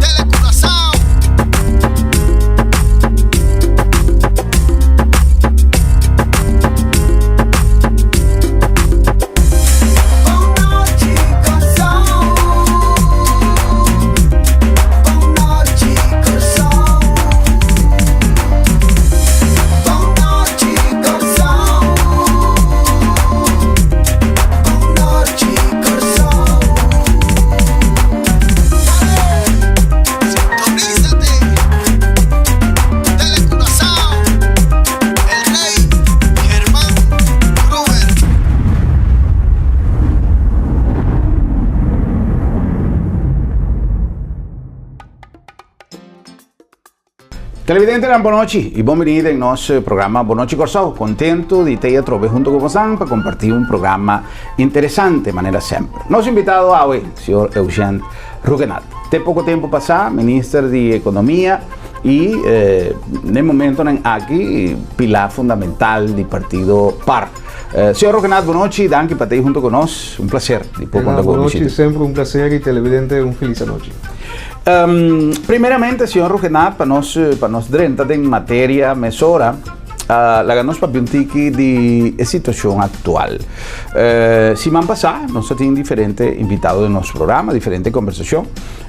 Telecuraçao. Sintonízate. Telecuraçao. El Rey Germán Kruger. Televidentenan bonochi y bon bini den nos programa Bonochi Kòrsou. Contento di tei atrobe hunto cu bosan pa comparti un programa interesante manera semper. Nos invitado awe, señor Eugène Rhuggenaath. Te poco tempo pasa Minister di Economia y n'e momentonan aki pilar fundamental di partido par. Señor Rhuggenaath bonochi, danki pa tei hunto cu nos. Un placer di por conta cu bo bishita. Bonochi, semper un placer y televidente un feliz anochi. Primeramente, señor Rhuggenaath, pa nos, pa nos drenta den materia mesora, laga nos papia un tiki di e situacion actual. Siman pasá nos a tin diferente invitado den nos programa, diferente conversacion,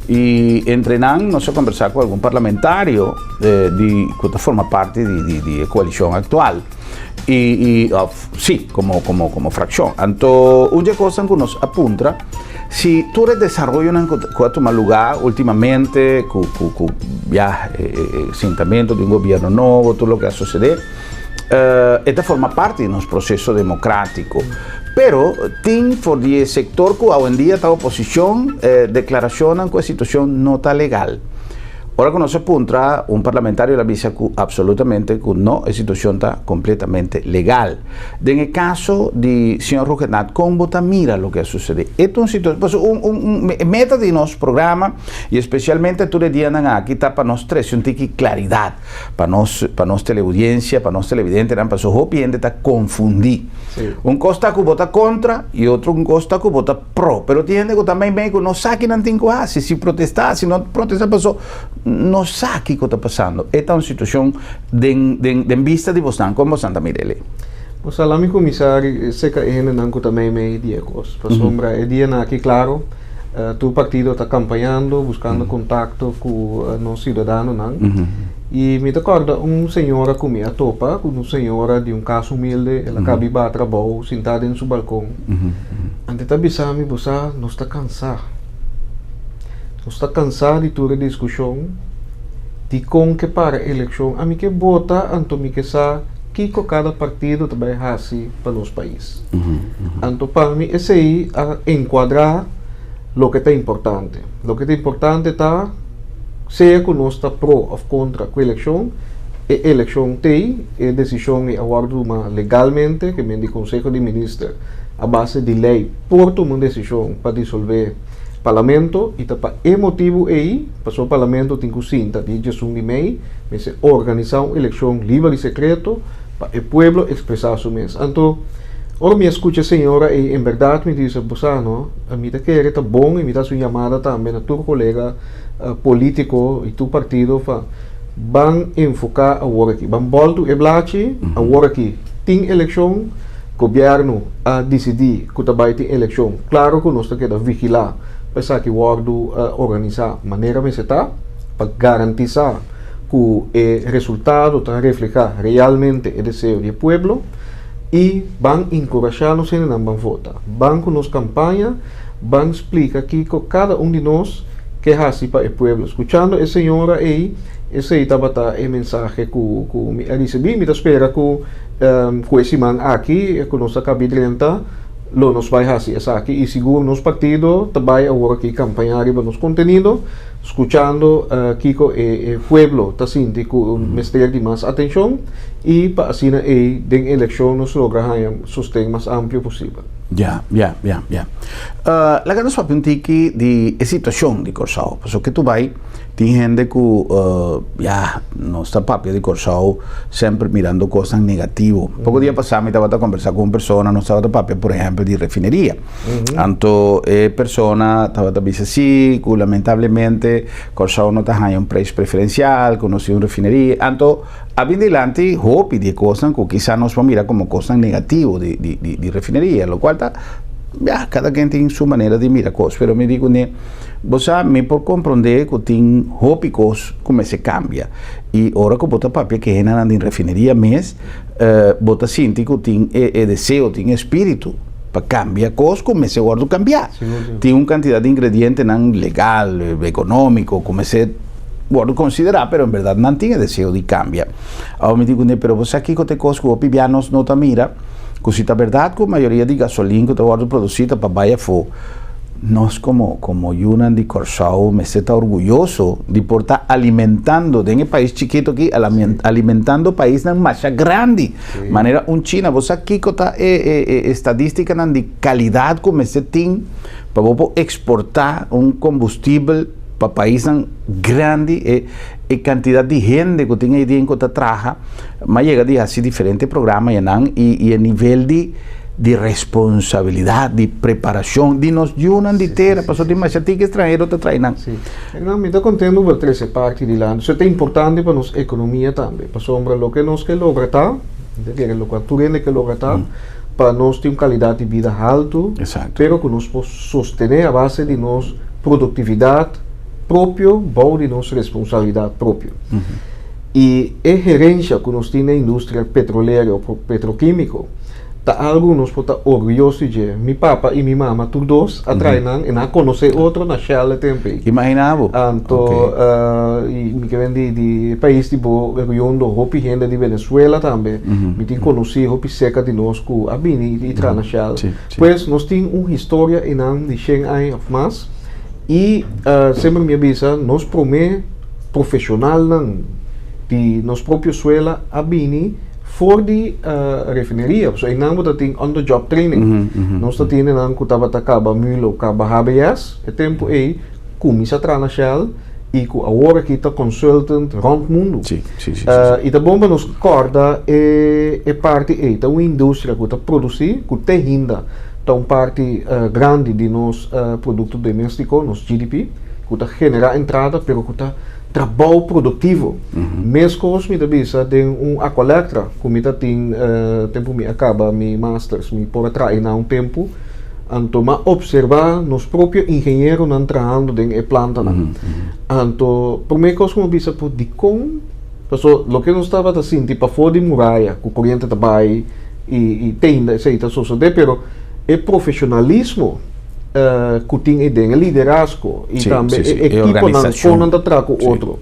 y entre nan nos a conversa cu algun parlamentario di, cu ta forma parti di, di, di e coalicion actual, y, y, of, sí, como, como, como fraccion. Anto, un dje cosnan cu nos a puntra, Si tur e desaroyonan ku a tuma lugá últimamente, ku ku ku ya e e sintamentu di un gobièrnu nobo, tur loke a susedé, e ta forma parti di nos proseso demokrátiko. Pero tin for di e sektor ku awendia ta oposishon deklarashonnan ku e situashon no ta legal. Ora ku nos a puntra un parlamentario el a bisa ku absolutamente ku no, e situashon ta kompletamente legal. Den e kaso di señor Rhuggenaath kon bo ta mira loke a susedé? E ta un situashon, pasobra un un e meta di nos programa i espesialmente tur e dianan aki ta pa nos trese un tiki klaridat pa nos pa nos teleaudiensia, pa nos televidentenan pasobra hopi hende ta konfundí. Un kos ta ku bo ta kontra i otro un kos ta ku bo ta pro, pero tin hende ku ta meimei ku no sa ki nan tin ku hasi, si protestá, si no protestá pasobra no sa kiko ta pasando. E ta un situashon Den den den bista di bosnan, kon bosnan ta mira elei? Bo sa, lami kuminsá seka e hendenan ku ta meimei di e kos. Pasobra e dianan aki, klaro, tur partido ta kampañando, buskando kontakto ku nos siudadanonan. I mi ta kòrda un señora ku mi a topa, ku un señora di un kas humilde, el a kabi baha trabou, sintá den su balkon. Anto e ta bisa mi, Bo sa, nos ta kansá. Nos ta kansá di tur e diskushon. Dikon ke para elekshon? Ami ke bota, anto mi ke sa kiko kada partido ta bai hasi pa nos pais. Anto pa mi esei a enkuadrá loke ta importante. Loke ta importante ta sea ku nos ta pro òf kontra ku elekshon, e elekshon t'ei, e desishon ei a wòrdu tuma legalmente, ke men di Konseho di Minister a base di lei por tuma un desishon pa disolvé Parlamento i ta pa e motibu ei pasobra Parlamento tin ku sinta di djesun di mei mester organisá un elekshon liber i sekreto pa e pueblo ekspresá su mes. Anto ora mi a skucha e señora ei en bèrdat mi di bo sa no mi ta kere ta bon i mi ta hasi un yamada tambe na tur kolega polítiko i tur partido pa ban enfoká awor aki ban bòltu e blachi awor aki tin elekshon. Gobièrnu a disidí ku ta bai tin elekshon. Klaro ku nos ta keda vigilá pa esaki wòrdu organisá manera mester ta, pa garantisá ku e resultado ta reflehá realmente e deseo di e pueblo i ban enkurashá nos hendenan ban vota. Ban ku nos kampaña, ban splika kiko kada un di nos ke hasi pa e pueblo. Skuchando e señora ei, esei tabata e mensahe ku mi a risibí. Mi ta spera ku. Ku e siman aki ku nos ta kabi drenta lo nos bai hasi esaki i sigur nos partido ta bai awor aki kampañá riba nos kontenido skuchando kiko e pueblo ta sinti ku mester di mas atenshon i pa asina ei den elekshon nos logra haña sosten mas amplio posibel. Ja. Laga nos papia un tiki di e situashon di Kòrsou. Pasobra ke tur bai tin hende ku ya nos ta papia di Kòrsou semper mirando kosnan negativo. Poko dia pasá mi tabata kombersá ku un persona, nos tabata papia por ehèmpel di refineria. Anto e persona tabata bisa si ku lamentablemente Kòrsou no ta haña un preis preferensial, ku nos tin un refineria. Anto a bin dilanti hopi di e kosnan ku kisas nos por mira komo kosnan negativo di di di di refineria, lokual ta ya kada ken tin su manera di mira kos. Pero mi di kuné, bo sa mi por komprondé ku tin hopi kos ku mester kambia i ora ku bo ta papia ku e hendenan di refineria mes bo ta sinti ku tin e e deseo, tin e spiritu pa kambia kos ku mester wòrdu kambiá. Tin un kantidat di ingredientenan legal, ekonómiko ku mester wòrdu konsiderá, pero en bèrdat nan tin e deseo di kambia. Awor mi di kuné, pero bo sa kiko ta e kos ku hopi bia nos no ta mira? Ku si ta bèrdat ku mayoria di gasolin ku ta wòrdu produsí ta pa bai afó, nos komo komo yunan di Kòrsou mester ta orguyoso di por ta alimentando den e pais chikitu aki, alimentando paisnan masha grandi, manera un China. Bo sa kiko ta e e e estadístikanan di kalidat ku mester tin pa bo por eksportá un kombustibel pa paisnan grandi? E e kantidat di hende ku tin ei den ku ta traha, m'a yega di hasi diferente programa einan i i e nivel di di responsabilidat, di preparashon di nos yunan di tera, pasobra tin masha tiki estranhero ta trae nan. Sí. No, mi ta kontento bo trese parti dilanti. So ta importante pa nos ekonomia tambe, pasobra loke nos ke logra ta, mi ta kere loke tur hende ke logra ta, pa nos tin un kalidat di bida haltu, pero ku nos por sostené a base di nos produktividat propio bou di nos responsabilidat propio. I e herensha ku nos tin na industria petrolero, petrokímiko, ta algu ku nos por ta orguyoso di dje. Mi papa i mi mama tur dos a trae nan i nan a konosé otro na Shell e tempu ei. Imaginá bo. Anto i mi ke ven di di e pais di bo riondo hopi hende di Venezuela tambe. Mi tin konosí hopi serka di nos ku a bini i traha na Shell. Pues nos tin un historia einan di shen aña òf mas i semper mi a bisa nos promé profeshonalnan di nos propio suela a bini for di refineria, pasobra einan bo ta tin on the job training. Nos ta tin hendenan ku tabata kaba Mulo, kaba HBS, e tempu ei kuminsá traha na Shell i ku awor aki ta consultant rònt mundu. I ta bon pa nos kòrda e parti ei, ta un industria ku ta produsí, ku te hinda ta un parti grandi di nos produkto doméstiko, nos GDP, ku ta generá entrada pero ku ta trabou produktivo. Meskos mi ta bisa den un Aqualectra ku mi ta tin tempu mi a kaba mi masters mi por a traha einan un tempu anto m'a opservá nos propio ingenieronan trahando den e plantanan. Anto promé kos ku mi a bisa por dikon paso loke nos tabata sinti pafó di muraya ku koriente ta bai i tenda esei ta sosodé pero e profeshonalismo ku tin ei den, e liderazgo i tambe e ekiponan kon nan ta traha ku otro.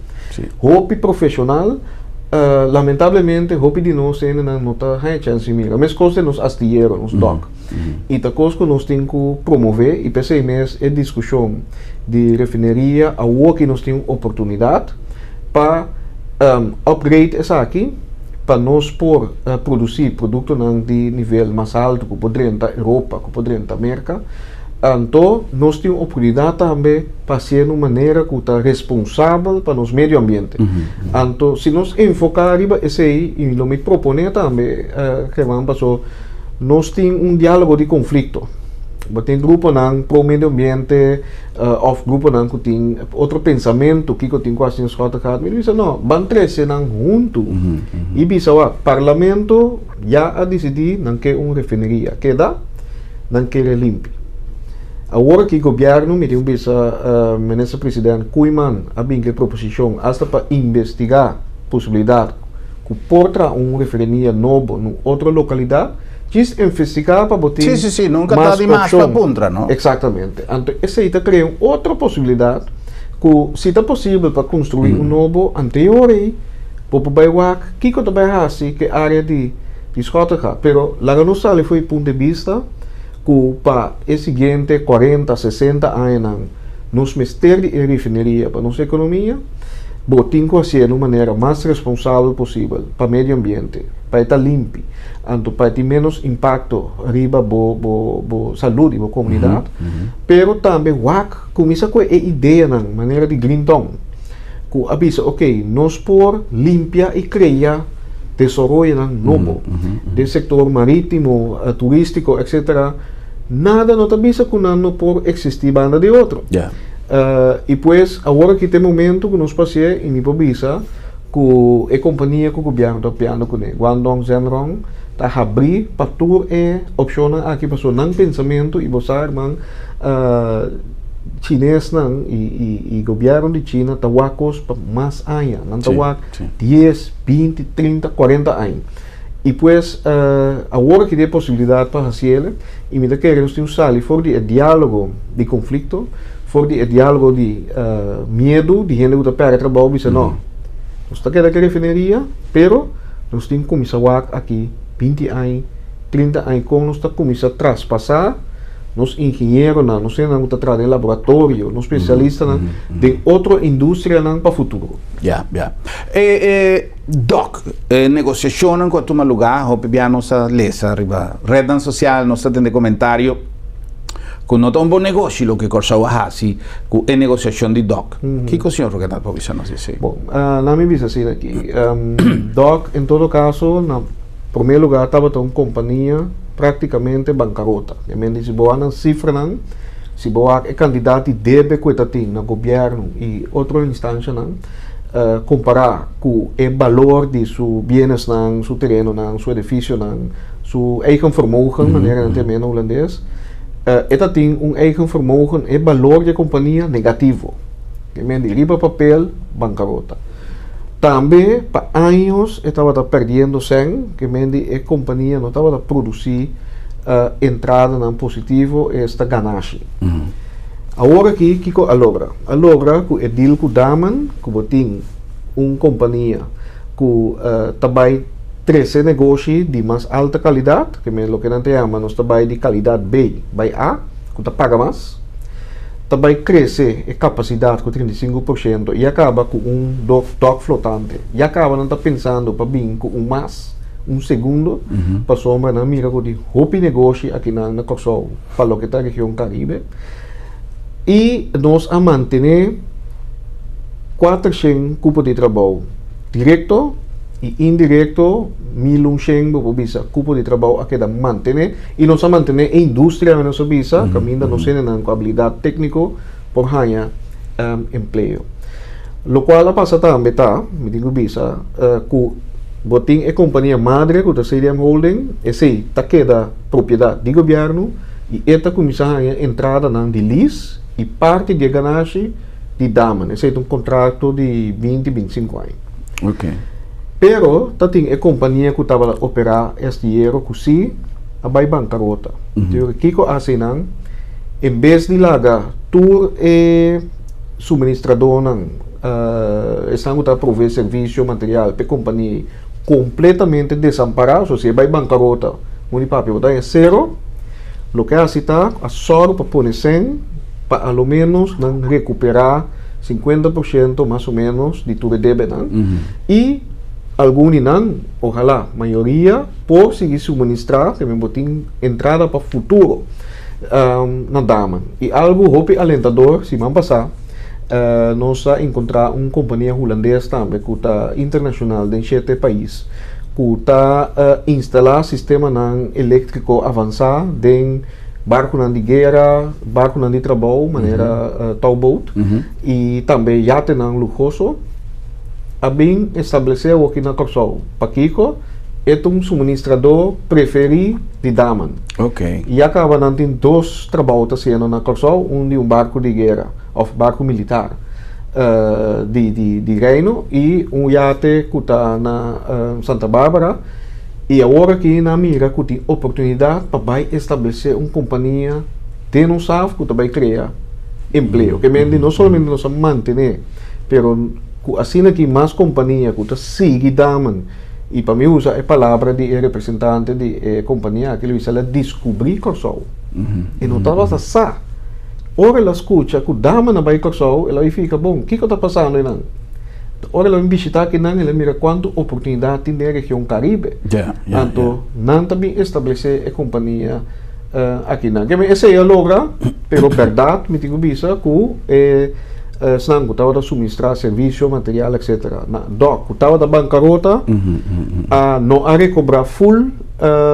Hopi profeshonal, lamentablemente hopi di nos hendenan no ta haña chèns di mira. Meskos den nos astiyero, nos dòk. I ta kos ku nos tin ku promové i p'esei mes e diskushon di refineria awor ki nos tin un oportunidat pa upgrade esaki pa nos por produsí produktonan di nivel mas altu ku por drenta Europa, ku por drenta Merka. Anto nos tin un oportunidat tambe pa hasié na un manera ku ta responsabel pa nos medio ambiente. Anto si nos enfoká riba esei, i lo mi proponé tambe, German, paso nos tin un diálogo di konflikto. Bo tin gruponan pro medio ambiente òf gruponan ku tin otro pensamentu kiko tin ku hasi den Schottegat. Mi ta bisa no, ban trese nan huntu i bisa wak, parlamento ya a disidí nan ke un refineria keda, nan kere limpi. Awor aki gobièrnu, mi tin ku bisa Minister President Koeiman a bin ku e proposishon asta pa investigá posibilidat ku por traha un refineria nobo na un otro lokalidat. Djis investigá pa bo tin Sí, sí, sí, nunka ta mas di mas pa opshon. puntra, no? Eksaktamente. Anto esei ta krea un otro posibilidat ku si ta posibel pa konstruí un nobo anteor ei, bo por bai wak kiko ta bai hasi ku e área di di Schottegat. Pero laga nos sali for e punto di bista ku pa e siguiente kuarenta, sesenta añanan nos mester di e refineria pa nos ekonomia. Bo tin ku hasié na un manera mas responsabel posibel pa medio ambiente, pa e ta limpi, anto pa e tin ménos impakto riba bo bo bo salud i bo komunidat. Pero tambe wak kuminsá ku e ideanan manera di Green Town ku a bisa ok nos por limpia i krea desaroyonan nobo den sektor marítimo, turístiko etcetera. Nada no ta bisa ku nan no por eksistí banda di otro. I pues awor aki ta e momento ku nos pas'é i mi por bisa ku e kompania ku gobièrnu ta piando kuné, Guangdong Zhenrong, ta habrí pa tur e opshonnan aki pasobra nan pensamentu i bo sa herman chinesnan i gobièrnu di China ta wak kos pa mas aña, nan ta wak dies, binti, trinta, kuarenta aña. I pues awor aki tin e posibilidat pa hasiel i mi ta kere nos tin un sali for di e dialogo di konflikto, for di e dialogo di miedu di hende ku ta pèrdè trabou bisa no, nos ta keda ku e refineria pero nos tin kuminsá wak aki binti aña, 30 aña kon nos ta kuminsá traspasá nos ingenieronan, nos hendenan ku ta traha den laboratorio, nos spesialistanan den otro industrianan pa futuro. Ya, ya. Dòk, e negosiashonnan ku a tuma lugá, hopi bia nos a lesa riba retnan sosial, nos ta tende komentario ku no ta un bon negoshi loke Kòrsou a hasi ku e negosiashon di dòk. Kiko señor Roquetat por bisa nos di esei? Bon, nan mi bisa asina aki. Dòk en todo kaso na promé lugá tabata un kompania práktikamente bankarota. E men di si bo wak nan sifranan, si bo wak e kantidat di debe ku e ta tin na gobièrnu i otro instanshanan, kompará ku e balor di su bienesnan, su terenonan, su edifisionan, su eigen vermogen, manera nan ta yam'é na hulandes, e ta tin un eigen vermogen, e balor di e kompania negativo. E men di riba papel, bankarota. Tambe pa años e tabata perdiendo sèn, ke men di e kompania no tabata produsí entradanan positivo, esta ganashi. Awor aki kiko a logra? A logra ku e deal ku Damen ku bo tin un kompania ku ta bai trese negoshi di mas alta kalidat, ke men loke nan ta yama nos ta bai di kalidat B bai A, ku ta paga mas, ta bai krese e kapasidat ku 35% i a kaba ku un dok flotante. Ya kaba nan ta pensando pa bin ku un mas, un segundo, pasobra nan mira ku tin hopi negoshi akinan na Kòrsou. Pa loke ta region Caribe y nos a mantene 400 cupo di trabou directo y indirecto, 1100 bo por bisa cupo di trabou a keda mantene y nos a mantene e industria nos a bisa caminda nos hendenan cu habilidad tecnico por haña empleo. Locual a pasa tambe ta, mi tin cu bisa, cu bo tin e compania madre cu ta CDM Holding, esey ta keda propiedat di gobièrnu i e ta kuminsá haña entradanan di lease i parti di e ganashi di Damen. Esei ta un kontrakto di binti, 25 aña. Pero ta tin e kompania ku tabata operá Astillero ku sí a bai bankarota. Entonces kiko a hasi nan? En bes di laga tur e suministradónan, esnan ku ta provee servisio, material pa e kompania ei, kompletamente desampará, so si e bai bankarota, un di papia bo ta haña sero, loke a hasi ta a sòru pa pone sèn pa a lo ménos nan rekuperá 50% mas o ménos di tur e debenan i algun di nan, ojalá mayoria, por sigui suministrá, te men bo tin entrada pa futuro na Damen. I algu hopi alentador siman pasá, Nos a encontra un compania hulandes tambe cu ta internacional den shete pais cu ta instala sistemanan electrico avansa den barconan di guera, barconan di trabou manera touwboot y tambe yatenan luhoso a bin establece awoki na Corsou. Pakico? E ta un suministrador preferi di Damen. Ya caba nan tin dos trabou ta haciendo na Corsou, un di un barco di guera of barco militar di di di Reino y un yate cu ta na Santa Barbara y awor aki nan mira cu tin oportunidad pa bay establece un compania den nos haf cu ta bay crea empleo. Ke mende no solamente nos a mantene pero cu asina aki mas compania cu ta sigui Damen y pa mi usa e palabra di e representante di e compania aki lo bisa el a descubri Corsou. E no tabata sa. Ora el a scucha cu Damen a bay Corsou el a bay fija bon kico ta pasando eynan. Ora el a bin bishitá akinan, el a mira kuantu oportunidat tin den e region Karibe. Anto nan ta bin establesé e kompania akinan. Ke men esei a logra, pero bèrdat mi tin ku bisa ku e esnan ku tabata suministrá servisio, material etsetera na dòk ku tabata bankarota a no a rekobrá ful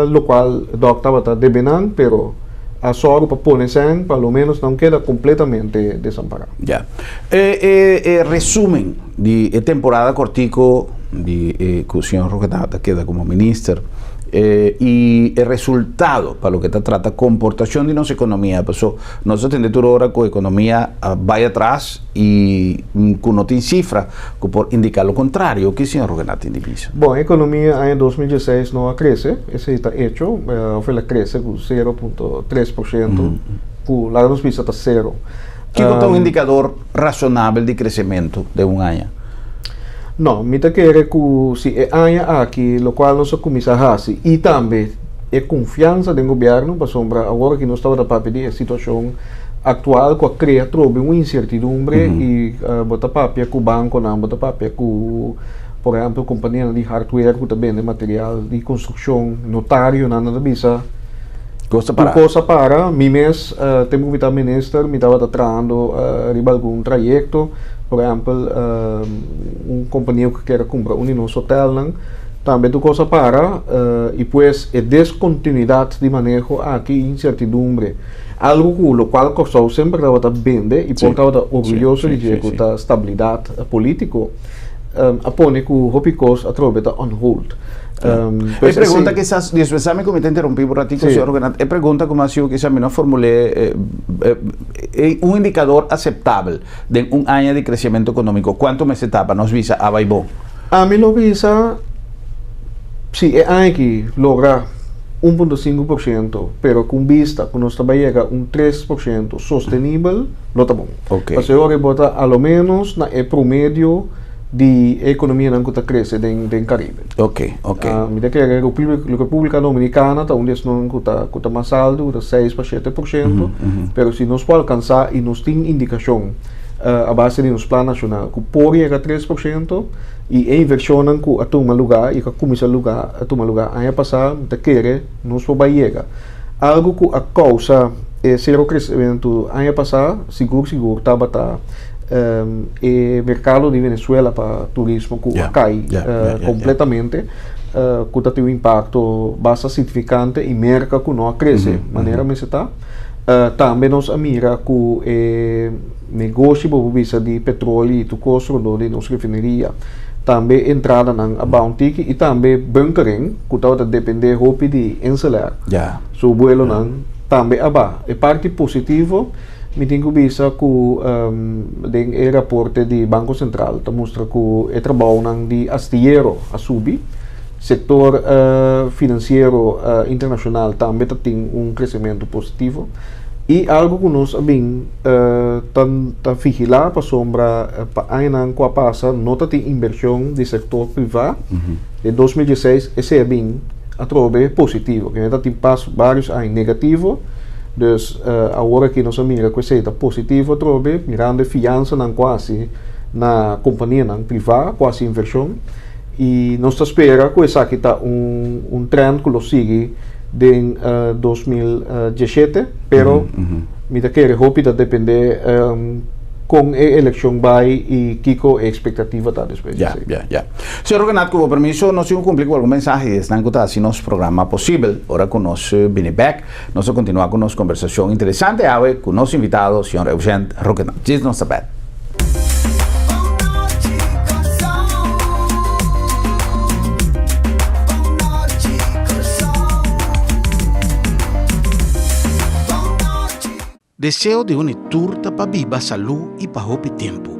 lokual dòk tabata debe nan, pero a sòru pa pone sèn pa lo ménos nan keda kompletamente desampará. Ya. E e e resumen di e temporada kortiko di e ku señor Rhuggenaath ta keda komo minister e i e resultado pa loke ta trata komportashon di nos ekonomia paso nos ta tende tur ora ku ekonomia a bai atras i ku no tin sifra ku por indiká lo kontrario. Ki señor Rhuggenaath tin di bisa? Bon, ekonomia aña 2016 no a krese, esei ta echo, òf el a krese ku 0.3% ku laga nos bisa ta sero. Kiko ta un indikador rasonabel di kresementu den un aña? No, mi ta kere ku si e aña aki lokual nos a kuminsá hasi i tambe e konfiansa den gobièrnu, pasobra awor aki nos tabata papia di e situashon aktual ku a krea atrobe un insertidumbre i bo ta papia ku bankonan, bo ta papia ku por ehèmpel kompanianan di hardware ku ta bende material di konstrukshon, notarionan nan ta bisa. Kos ta para. Tur kos a para. Mi mes, tempu ku mi ta minister, mi tabata trahando riba algun trayekto. Por ehèmpel, un kompania ku kier a kumpra un di nos hotelnan. Tambe tur kos a para i pues e deskontinuidat di maneho aki i insertidumbre, algu ku lokual Kòrsou semper tabata bende i por tabata orguyoso di dje ku ta stabilidat polítiko, a pone ku hopi kos atrobe ta on hold. E pregunta kisas, dispensá mi ku mi ta interumpí un ratico, señor Rhuggenaath, e pregunta ku mi a hasiu kisas mi no a formul'é un indikador aseptabel den un aña di kresimentu ekonómiko, kuantu mester ta pa nos bisa a bai bon? Ami lo bisa si e aña aki logra 1.5%, pero ku un bista ku nos ta bai yega un 3% sostenibel, lo ta bon. Pasobra ora bo ta a lo ménos na e promedio di e ekonomianan ku ta krese den den Karibe. Ok, ok. Mi ta kere Repúblika Dominikana ta un di esnan ku ta ku ta mas altu, ku ta seis pa 7%, pero si nos por alkansá i nos tin indikashon a base di nos plan nashonal ku por yega 3% i e invershonnan ku a tuma lugá i ku a kuminsá lugá a tuma lugá aña pasá, mi ta kere nos por bai yega. Algu ku a kousa e sero kresementu aña pasá sigur sigur tabata e merkado di Venezuela pa turismo ku a kai kompletamente ku ta tin un impakto basta signifikante i Merka ku no a krese manera mester ta. Tambe nos a mira ku e negoshi bo por bisa di petroli i tur kos rondó di nos refineria tambe entradanan a baha un tiki i tambe bunkering ku tabata dependé hopi di Inselair su buelonan tambe a baha. E parti positivo Mi tin ku bisa ku den e raporte di Banko Sentral ta mustra ku e trabounan di astiyero a subi. Sektor finansiero internashonal tambe ta tin un kresementu positivo. I algu ku nos a bin ta ta vigilá pasobra pa añanan ku a pasa no ta tin inbershon di sektor privá. Den 2016 esei a bin atrobe positivo. Kende ta tin pas vários aña negativo. Dus awor aki nos a mira ku esei ta positivo atrobe, mirando e fiansanan ku a hasi na kompanianan privá ku a hasi invershon i nos ta spera ku esaki ta un un trend ku lo sigui den 2017, pero mi ta kere hopi ta depende kon e elekshon bai i kiko e ekspektativa ta despues di esei. Ya, ya, ya. Señor Rhuggenaath, ku bo permiso nos tin ku kumpli ku algun mensahe di esnan ku ta hasi nos programa posibel. Ora ku nos bini bèk, nos ta kontinuá ku nos kombersashon interesante awe ku nos invitado, señor Eugène Rhuggenaath. Djis nos ta bèk. Deseo di un i tur ta pa biba salú i pa hopi tempu.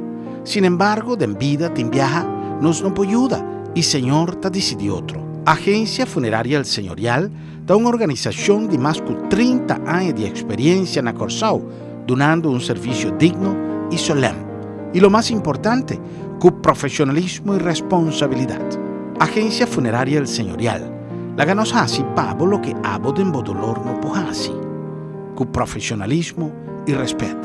Sinembargo, den bida tin biaha nos no por yuda i Señor ta disidí otro. Agencia Funeraria El Señorial ta un organisashon di mas ku 30 aña di eksperiencia na Kòrsou, dunando un servisio digno i solèm. I lo mas importante, ku profeshonalismo i responsabilidat. Agencia Funeraria El Señorial, laga nos hasi pa bo loke abo den bo dolor no por hasi. Ku profeshonalismo i rèspèt.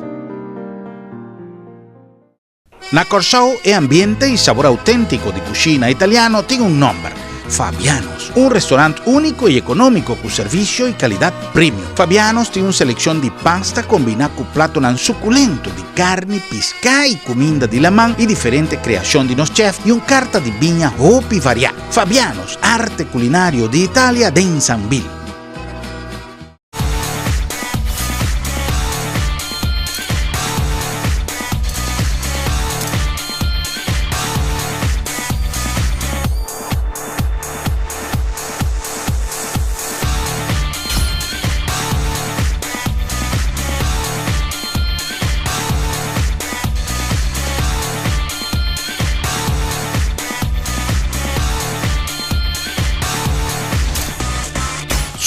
Na Kòrsou e ambiente i sabor outéntiko di kushina italiano tin un nòmber, Fabiano's. Un restorant úniko i ekonómiko ku servisio i kalidat premium. Fabiano's tin un selekshon di pasta kombiná ku platonan sukulento di karni, piská i kuminda di laman i diferente kreashon di nos chèf i un karta di biña hopi variá. Fabiano's, arte kulinario di Italia den Sambil.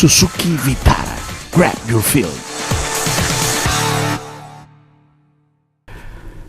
Suzuki Vitara, grab your feel.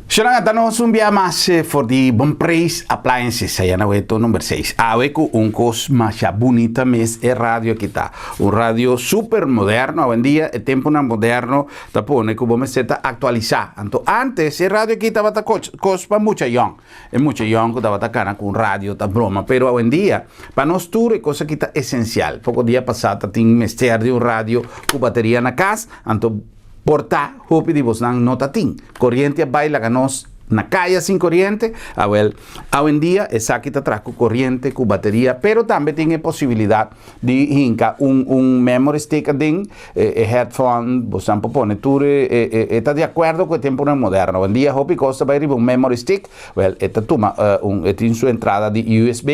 Sharon a da nos un bia mas for di Bon Preis Appliances aya na Weto number 6. Awe ku un kos masha bunita mes e radio aki ta. Un radio super moderno awendia e temponan moderno ta pone ku bo mester ta aktualisá. Anto antes e radio aki tabata kos pa mucha yòn. E mucha yòn ku tabata kana ku un radio ta broma, pero awendia pa nos tur e kos aki ta esensial. Poko dia pasá ta tin mester di un radio ku bateria na kas, anto Por ta hopi di bosnan no ta tin koriente a bai laga nos na kaya sin koriente? Awel, awendia esaki ta traha ku koriente, ku bateria, pero tambe tin e posibilidat di hinka un un memory stick aden, e headphone, bosnan por pone tur e e e ta di akuerdo ku e tempunan moderno. Awendia hopi kos ta bai riba un memory stick, wel e ta tuma un e tin su entrada di usb,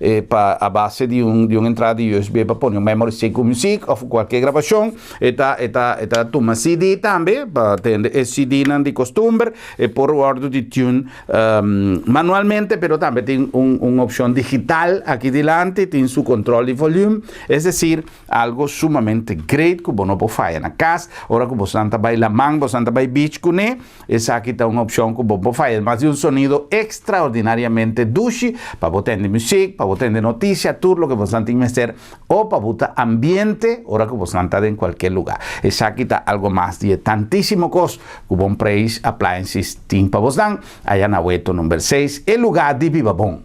E pa a base di un di un entrada di usb pa pone un memory stick ku muzik òf kualke grabashon. E ta e ta e ta tuma CD tambe pa tende e CD-nan di kostumber. E por wòrdu di tune manualmente pero tambe tin un un opshon digital aki dilanti, tin su kontrol di volume. Es desir, algo sumamente great ku bo no por faya na kas. Ora ku bosonan ta bai laman, bosonan ta bai beach kuné. Esaki ta un opcion cu bo por faya mas di un sonido extraordinariamente dushi pa bo tende muziek, pa bo tende noticia, tur loke bosnan tin mester o pa bo ta ambiente ora cu bosnan ta den cualkier lugar. Esaki ta algo mas di e tantisimo cos cu Bon Preis Appliances tin pa bosnan aya na Weto number seis, e lugar di biba bon.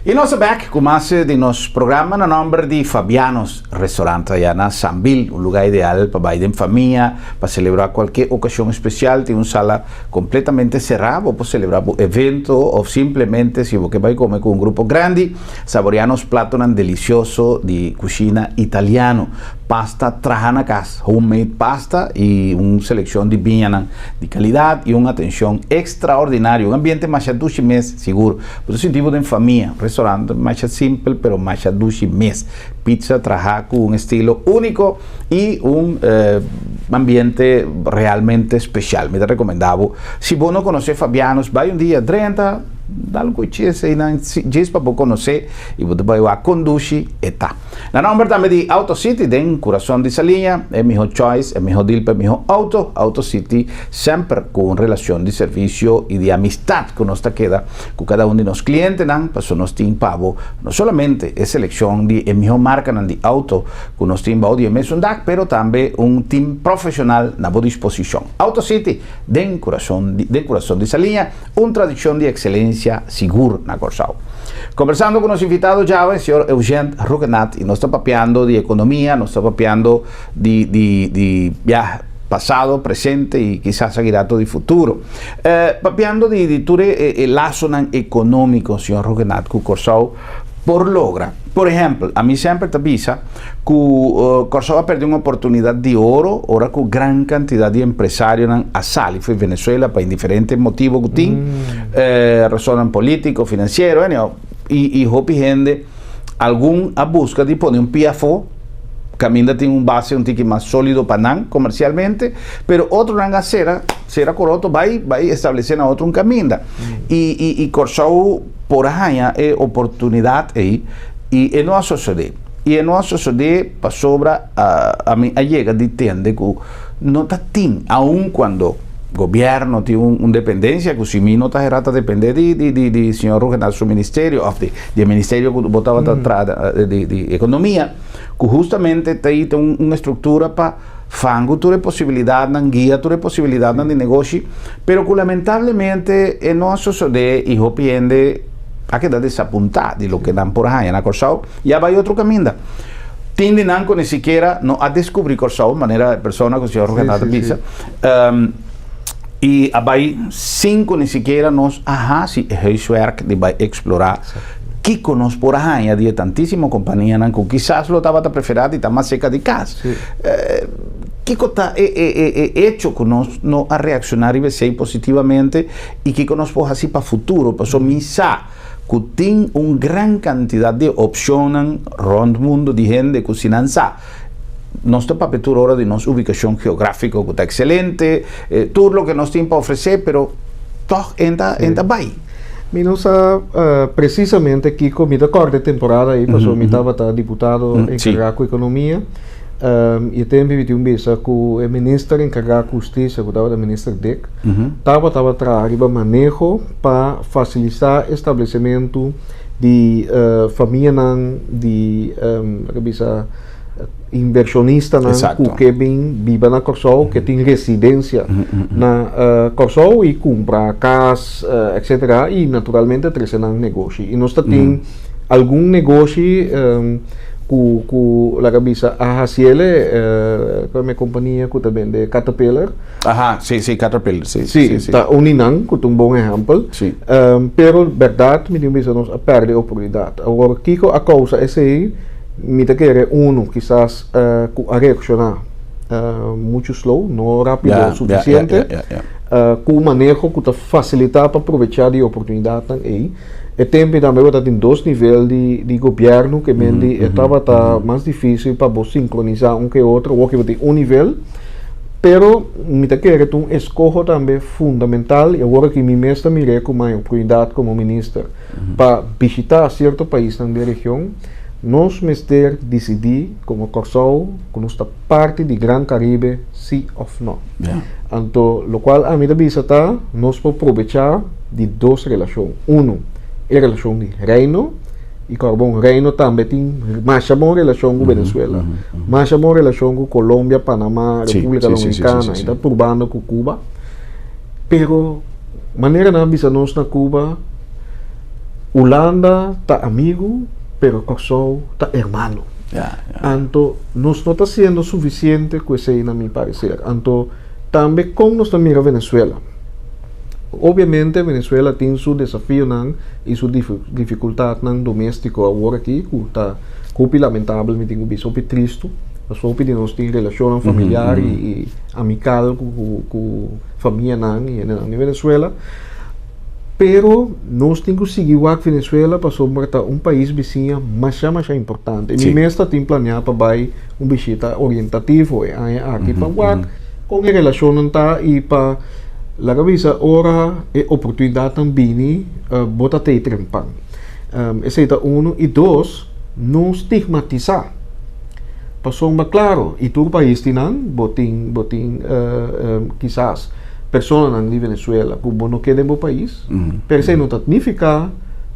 Y nos ta back cu mas di nos programa na nomber di Fabiano's Restaurant aya na Sambil, un lugar ideal pa bay den famia, pa celebra cualkier ocasion especial. Tin un sala completamente cera, bo por celebra bo evento of simplemente si bo ke bay come cu un grupo grandi. Saboreá nos platonan delicioso di cushina italiano, pasta traha na cas, homemade pasta y un seleccion di biñanan di calidad y un atencion extraordinario. Un ambiente masha dushi mes, sigur. Bo ta sinti bo den famia. Un restaurant masha simpel pero masha dushi mes. Pizza traha cu un estilo unico y un ambiente realmente special. Mi ta recomenda bo, si bo no conoce Fabiano's, bay un dia drenta. Dal ku chis einan djis pa bo konosé i bo ta bai wak kon dushi e ta. Na nòmber tambe di Auto City den kurason di Saliña, e mihó choice, e mihó deal pa e mihó outo. Auto City semper ku un relashon di servisio i di amistat ku nos ta keda ku kada un di nos klientenan paso nos tin pa bo no solamente e selekshon di e mihó markanan di outo ku nos tin bou di e mesun dak pero tambe un team profeshonal na bo disposishon. Auto City den kurason den kurason di Saliña. Un tradicion di excelencia sigur na Corsou. Conversando cu nos invitado djawe, señor Eugène Rhuggenaath, y nos ta papiando di economia, nos ta papiando di, di, di, ya, pasado, presente y kisas aki rato di futuro. Eh, papiando di, di tur e, e lazonan economico, señor Rhuggenaath, cu Corsou por logra. Por ehempel, ami semper ta bisa ku Kòrsou a pèrdè un oportunidat di oro ora ku gran kantidat di empresarionan a sali for Venezuela pa indiferente motibu ku tin, rasonnan polítiko, finansiero, anyhow, i hopi hende, algun a buska di pone un pia afó, kaminda tin un base un tiki mas sólido pa nan komersialmente, pero otronan a sera, sera koroto bai bai establesé na otro un kaminda. I i Kòrsou por a haña e oportunidat ei i e no a sosodé. I e no a sosodé pasobra ami a yega di tende ku no ta tin, aun kuando. Gobièrnu tin un dependensia ku si mi no ta hera ta dependé di di di di señor Rhuggenaath su ministerio òf di di e ministerio ku bo tabata traha di di ekonomia ku hustamente ta i ta un un estruktura pa fangu tur e posibilidatnan, guia tur e posibilidatnan di negoshi, pero ku lamentablemente e no a sosodé i hopi hende a keda desapuntá di loke nan por haña na Kòrsou i a bai otro kaminda. Tin di nan ku ni sikiera no a deskubrí Kòrsou, manera e persona ku señor Rhuggenaath a bisa, i a bai sin ku ni sikiera nos a hasi e huiswerk di bai eksplorá kiko nos por a haña di e tantísimo kompanianan ku kisas lo tabata preferá di ta mas serka di kas. Kiko ta e e e echo ku nos no a reakshoná riba esei positivamente i kiko nos por hasi pa futuro? Pasobra mi sa ku tin un gran kantidat di opshonnan rònt mundu di hende ku si nan sa nos ta papia tur ora di nos ubikashon geográfiko ku ta ekselente, tur loke nos tin pa ofresé, pero tòg e ta e ta bai. Mi no sa presisamente kiko, mi ta kòrda e temporada ei pasobra mi tabata diputado enkargá ku ekonomia i e tempu mi tin un bisa ku e minister enkargá ku hustisia ku tabata minister Dick tabata traha riba maneho pa fasilisá establesementu di famianan di laga bisa invershonistanan ku ke bin biba na Kòrsou ke tin residensia na Kòrsou i kumpra kas etsetera i naturalmente trese nan negoshi i nos ta tin algun negoshi ku ku laga bisa a hasiele e kompania ku ta bende Caterpillar. Aha, si, si, Caterpillar, si. Si, si, ta un di nan ku ta un bon ehèmpel. Si. Pero bèrdat mi tin bisa nos a pèrdè oportunidat. Awor kiko a kousa esei? Mi ta kere unu kisas ku a reakshoná muchu slow, no rápido sufisiente, ku un maneho ku ta fasilitá pa probechá di e oportunidatnan ei. E tempu ei tambe bo ta tin dos nivel di di gobièrnu ke men di e tabata mas difísil pa bo sinkronisá un ke otro, awor ke bo tin un nivel. Pero mi ta kere ta un eskoho tambe fundamental i awor aki mi mes ta mir'é ku mi oportunidat komo minister pa bishitá sierto paisnan den region, nos mester disidí komo Kòrsou ku nos ta parti di Gran Karibe si òf nò. Anto lokual ami ta bisa ta nos por probechá di dos relashon. Unu, e relashon di Reino. I Corbon Reino tambe tin masha bon relashon ku Venezuela, masha bon relashon ku Colombia, Panama, Repúblika Dominikana, i ta purbando ku Cuba. Pero manera nan a bisa nos na Cuba, Hulanda ta amigu, pero Kòrsou ta hermano. Anto nos no ta siendo sufisiente ku esei na mi pareser. Anto tambe kon nos ta mira Venezuela? Obviamente Venezuela tin su desafionan y su dificultadnan domestico awor aki cu ta hopi lamentabel mi tin cu bisa hopi tristo pasobra hopi di nos tin relacionnan familiar y amical cu famianan y hendenan di Venezuela pero nos tin cu sigui wak Venezuela pasobra ta un pais bisiña masha masha importante y mi mes ta tin planea pa bay un bishita orientativo e aña aki pa wak con e relacionnan ta y pa Laga bisa ora e oportunidatnan bini bo ta tei trempan. Esei ta unu i dos, no stigmatisá. Pasobra klaro, i tur pais tin nan, bo tin bo tin kisas personanan di Venezuela ku bo no ke den bo pais, pero esei no ta nifiká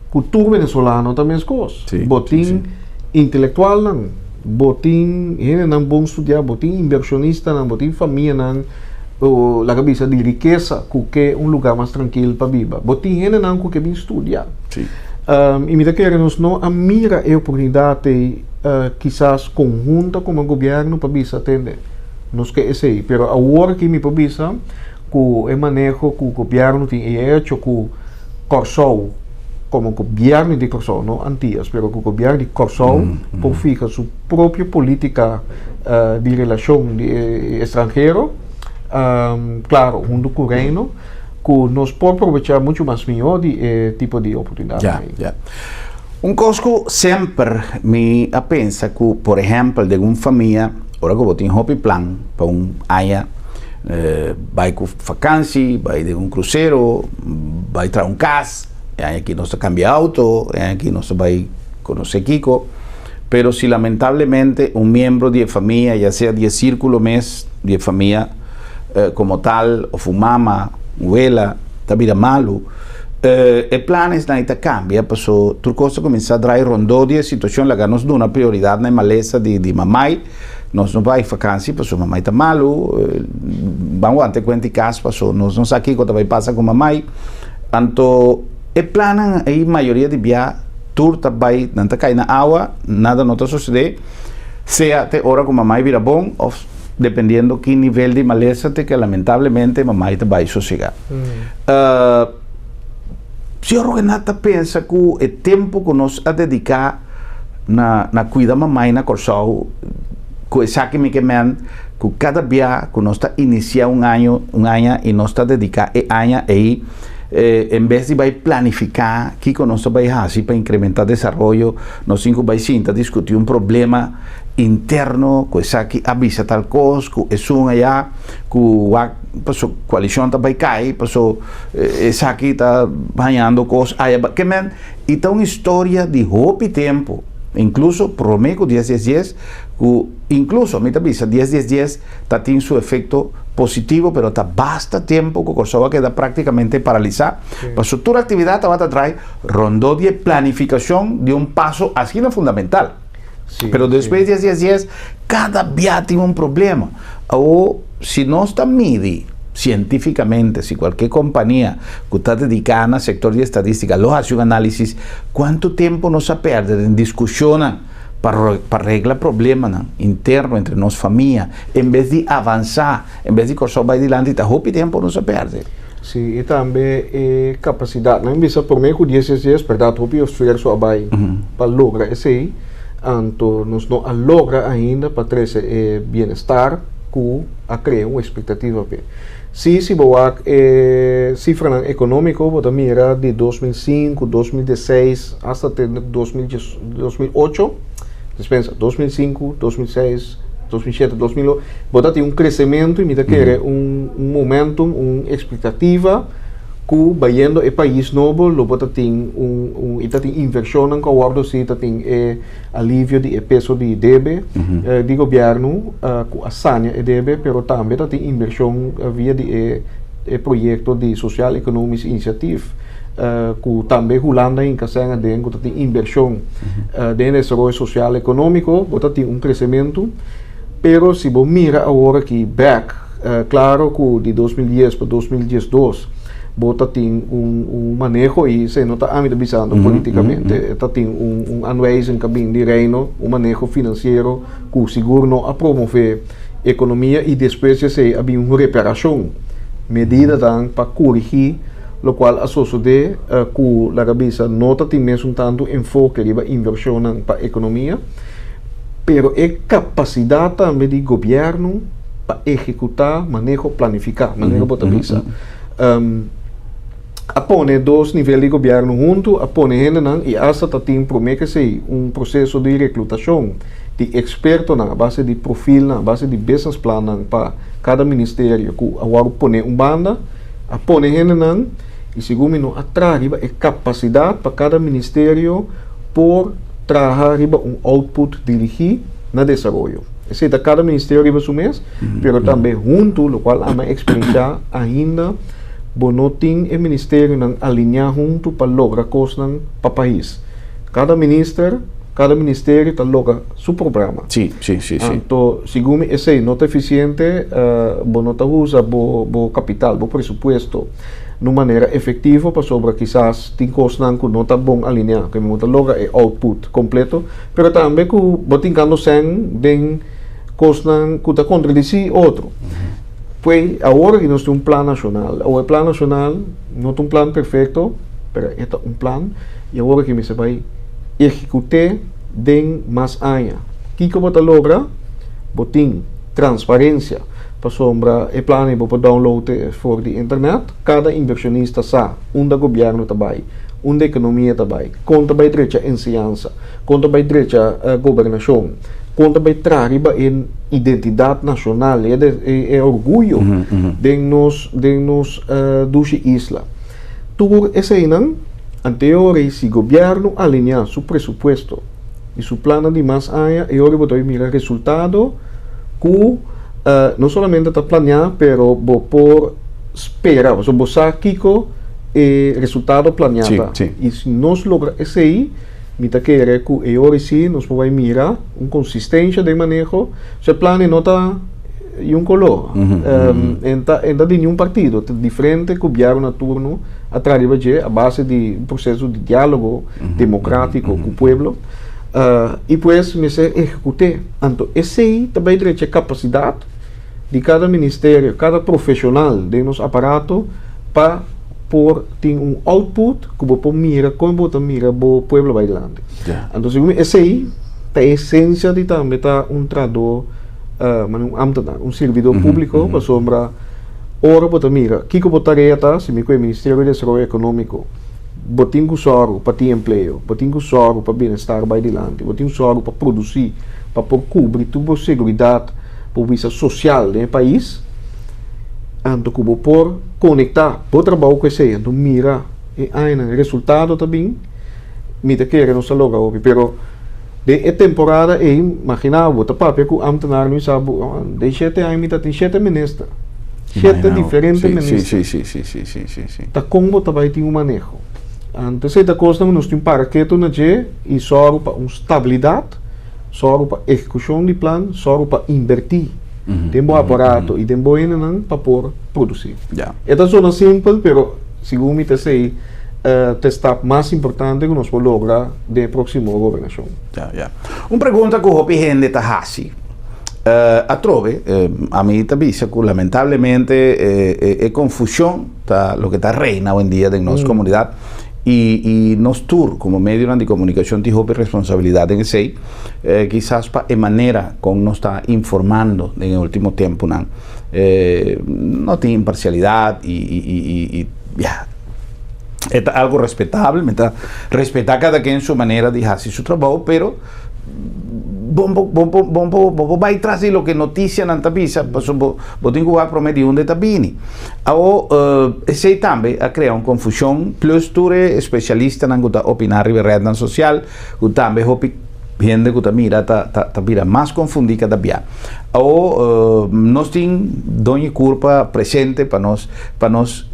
ku tur venezolano ta meskos. Bo tin intelektualnan, bo tin hendenan bon studiá, bo tin inbershonistanan, bo tin famianan. O laga bisa di rikesa ku ke un lugá mas trankil pa biba. Bo tin hendenan ku ke bin studia. Sí. I mi ta kere nos no a mira e oportunidat ei kisas konhunto komo gobièrnu pa bisa tende nos ke esei. Pero awor aki mi por bisa ku e maneho ku gobièrnu tin i e echo ku Kòrsou komo gobièrnu di Kòrsou, no Antias, pero ku gobièrnu di Kòrsou por fiha su propio polítika di relashon di estranhero, klaro huntu ku Reino, ku nos por probechá muchu mas mihó di e tipo di oportunidatnan ei. Ya, ya. Un kos ku semper mi a pensa ku, por ehèmpel, den un famia, ora ku bo tin hopi plan pa un aña, bai ku fakansi, bai den un krusero, bai traha un kas, e aña aki nos ta kambia outo, e aña aki nos ta bai konosé kiko. Pero si lamentablemente un miembro di e famia, ya sea di e círculo mes di e famia, Komo tal òf un mama, un wela ta bira malu, e planesnan ei ta kambia paso tur kos ta kuminsá drai rondó di e situashon. Laga nos duna prioridat na e malesa di mamai, nos no bai fakansi paso mamai ta malu, ban wanta e kuenta di kas paso nos no sa kiko ta bai pasa ku mamai. Anto e plannan ei mayoria di bia tur ta bai, nan ta kai na awa, nada no ta sosodé, sea te ora ku mamai bira bon òf dependiendo ki nivel di malesa te ke lamentablemente mamai ta bai sosega. Señor Rhuggenaath ta pensa ku e tempu ku nos a dediká na na kuida mamai na Kòrsou ku esaki mi ke men ku kada bia ku nos ta inisiá un año un aña i nos ta dediká e aña ei en bes di bai planifiká kiko nos ta bai hasi pa inkrementá desaroyo nos tin ku bai sinta diskutí un problema interno ku esaki a bisa tal kos ku esun aya ku wak paso koalishon ta bai kai paso esaki ta hañando kos aya ke men i ta un historia di hopi tempu inkluso prome ku dies dies dies ku inkluso mi ta bisa dies dies dies ta tin su efekto positivo pero ta basta tempu ku Kòrsou a keda praktikamente paralisá paso tur aktividat tabata drai rondó di e planifikashon di un paso asina fundamental. Pero despues di así así es, kada bia tin un problema. Awor, si nos ta midi sientífikamente, si kualke kompania ku ta dediká na sektor di estadístika lo hasi un análisis, kuantu tempu nos a pèrdè den diskushonnan pa pa regla problemanan interno entre nos famia, en bes di avansá, en bes di Kòrsou bai dilanti, ta hopi tempu nos a pèrdè. Sí, i tambe e kapasidatnan. Bisa promé ku dies dies dies, bèrdat hopi esfuerso a bai pa logra esei, anto nos no a logra ainda pa trese e bienestar ku a krea un ekspektativa p'e. Sí, si bo wak e sifranan ekonómiko bo ta mira di 2005, 2016 asta te 2008, dispensa, 2005, 2006, 2007, 2008, bo ta tin un kresementu i mi ta kere un un momentum, un ekspektativa ku bayendo e pais nobo lo bo ta tin un un i ta tin invershonnan ku a wòrdu hasi, ta tin e alivio di e peso di debe di gobièrnu ku a sania e debe, pero tambe ta tin invershon via di e e proyekto di Sociaal Economisch Initiatief. Ku tambe Hulanda hinka sèn aden ku ta tin invershon den desaroyo sosial ekonómiko, bo ta tin un kresementu, pero si bo mira awor aki bèk, klaro ku di 2010 pa 2012 bo ta tin un un maneho i esei no ta ami ta bisando polítikamente, ta tin un un aanwijzing ku a bin di Reino, un maneho finansiero ku sigur no a promové ekonomia i despues di esei a bin un reparashon, medidanan pa kurigí. Lokual a sosodé ku laga bisa no ta tin mesun tantu enfoke riba invershonnan pa ekonomia, pero e kapasidat tambe di gobièrnu pa ehekutá maneho planifiká, manera bo ta bisa. A pone dos nivel di gobièrnu huntu, a pone hendenan i asta ta tin promé ke esei un proseso di reklutashon di ekspertonan a base di profilnan, a base di businessplannan pa kada ministerio ku a wòrdu pone un banda. A pone hendenan i segun mi no a traha riba e kapasidat pa kada ministerio por traha riba un output dirigí na desaroyo. Esei ta kada ministerio riba su mes, pero tambe huntu, lokual ami a eksperenshá ainda bo no tin e ministerionan alineá huntu pa logra kosnan pa pais. Kada minister, kada ministerio ta logra su programa. Sí, sí, sí, sí. Anto, segun mi esei no ta eficiente, bo no ta usa bo, bo capital, bo presupuesto, na un manera efectivo pasobra kisas tin cosnan cu no ta bon alinea, cu no ta logra e output completo, pero tambe cu bo tin cando cen den cosnan cu ta contradici otro. Pue, awor aki nos tin un plan nacional. Awor e plan nacional no ta un plan perfecto, pero e ta un plan y awor aki mester bay ehecute. Den mas aña. Kiko bo ta logra? Bo tin transparencia, pasobra e plan ei bo por download e for di internet. Kada inversionista sa unda gobierno ta bai, unda economia ta bai, kon ta bai drecha enseñansa, kon ta bai drecha gobernacion, kon ta bai traha riba e identidad nacional, e orguyo den nos den nos dushi isla. Tur eseinan. Anteor ei si gobièrnu alineá su presupuesto i su plannan di mas aña e ora bo ta bai mira resultado ku No solamente ta planea, pero bo por spera, so bo sa kiko e resultado planea ta. I si nos logra esei, mi ta kere ku e ora si nos por bai mira un konsistensia den maneho. So e plan no ta di un koló, e ta di ningun partido, ta diferente gobièrnu na turno a traha riba dje a base di un proseso di diálogo demokrátiko ku pueblo. I pues mester ehekut'é. Anto esei ta bai drecha e kapasidat di kada ministerio, kada profeshonal den nos aparato pa por tin un output ku bo por mira kon bo ta mira bo pueblo bai dilanti. Anto segun mi esei ta e esensia di tambe ta un trahadó, un ambtenaar, un sirbidó públiko, pasobra ora bo ta mira kiko bo tarea ta, si mi ku e Ministerio di Desaroyo Ekonómiko bo tin ku sòru pa tin empleo, bo tin ku sòru pa bienestar bai dilanti, bo tin ku sòru pa produsí, pa por kubri tur bo seguridat, bo bisa sosial den e pais, anto ku bo por konektá bo trabou ku esei, anto mira e añanan e resultado ta bin, mi ta kere nos ta logra hopi. Pero den e temporada ei, maginá bo ta papia ku ámtenar mi sa bo, den shete aña mi ta tin shete minister, shete diferente minister. Ta kon bo ta bai tin un maneho? Anto esei ta kosnan ku nos tin para ketu na dje i sòru pa un stabilidat. Sòru pa ehekushon di plan, sòru pa inbertí den bo aparato i den bo hendenan pa por produsí. E ta sona simpel, pero segun mi ta esei ta e stap mas importante ku nos por logra den e próksimo gobernashon. Un pregunta ku hopi hende ta hasi atrobe, ami ta bisa ku lamentablemente e konfushon ta loke ta reina awendia den nos komunidat. I nos tur komo medionan di komunikashon tin hopi responsabilidat den esei, kisas pa e manera kon nos ta informando den e ultimo tempunan no tin imparsialidat i ya e ta algu respetabel, mi ta respetá kada ken su manera di hasi su trabou pero Bo bo bo bo bo bo bai tras di loke notisianan ta bisa, pasobra bo bo tin ku wak promé di unda e ta bini. Awo esei tambe a krea un konfushon, plus tur e spesialistanan ku ta opiná riba e retnan sosial, ku tambe hopi hende ku ta mira ta ta ta bira mas konfundí kada bia. Awo nos tin doño kurpa presente pa nos pa nos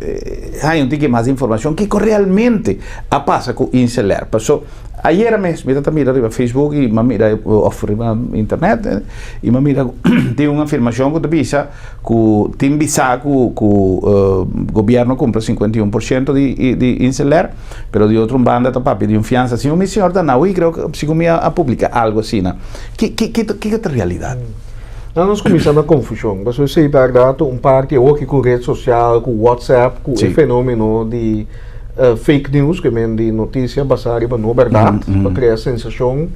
haña un tiki mas informashon kiko realmente a pasa ku Inselair. Paso Ayera mes mi ta mira riba Facebook y m'a mira of riba internet y m'a mira tin un afirmacion cu ta bisa cu tin bisa cu cu gobierno cumpra 51% di di Inselair pero di otro banda ta papia di un fianza segun mi señor Danawi creo que segun mi a publica algo asina ki ki ki ta realidad? Nan nos cuminsa na confusion pasobra esey berdad un parti awo aki cu red social cu WhatsApp cu e fenomeno di Fake news, ke men di notisia basá riba no bèrdat, pa krea sensashon,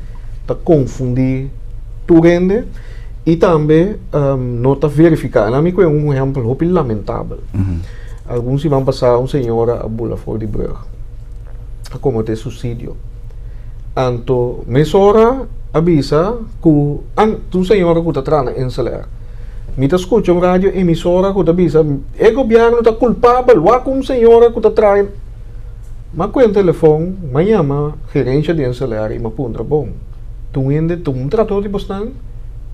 ta konfundí tur hende i tambe no ta verifiká. En ami ku e un ehèmpel hopi lamentabel. Algun siman pasá un señora a bula for di brùg, a kometé susidio. Anto mesora a bisa ku un señora ku ta traha na Inselair. Mi ta skucha un radio emisora ku ta bisa e gobièrnu ta kulpabel, wak un señora ku ta traha. M'a kue un telefòn, m'a yama gerensha di Inselair i m'a puntra, Bon, ta un hende, ta un trahador di bosnan?